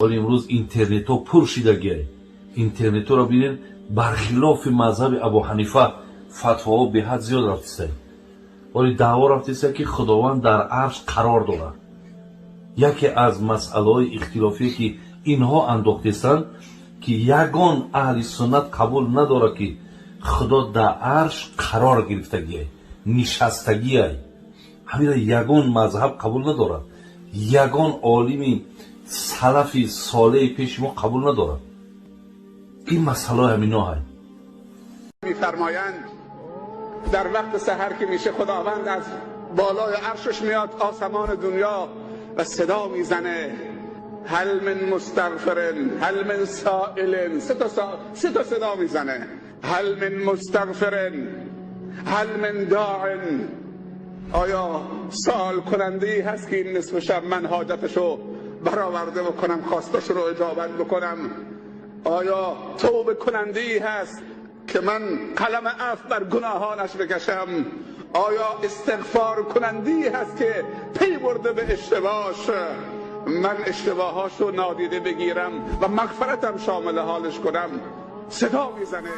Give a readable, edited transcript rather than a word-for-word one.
ولی امروز اینترنت ها پر شدگیه. اینترنت ها رو ببینید، برخلاف مذهب ابو حنیفه فتواها به حد زیاد رفته، ولی دعوا رفته که خداوند در عرش قرار دارد. یکی از مسئله های اختلافی که اینها انداختستند که یگان اهل سنت قبول نداره که خدا در عرش قرار گرفتگیه، نشستگیه. همین یگان مذهب قبول ندارد، یگان عالمی سلفی صالح پیش ما قبول ندارد. این مسئله همینا های میفرمایند در وقت سحر که میشه، خداوند از بالای عرشش میاد آسمان دنیا و صدا میزنه: هل من مستغفر، هل من سائل. سه تا صدا میزنه: هل من مستغفر، هل من داع. آیا سوال کننده ای هست که این نصف شب من حاجتشو برآورده بکنم، خواستش رو اجابت بکنم؟ آیا توبه کننده ای هست که من قلم عفو بر گناهانش بکشم؟ آیا استغفار کننده ای هست که پی برده به اشتباهش، من اشتباهاشو نادیده بگیرم و مغفرتم شامل حالش کنم؟ صدا میزنه.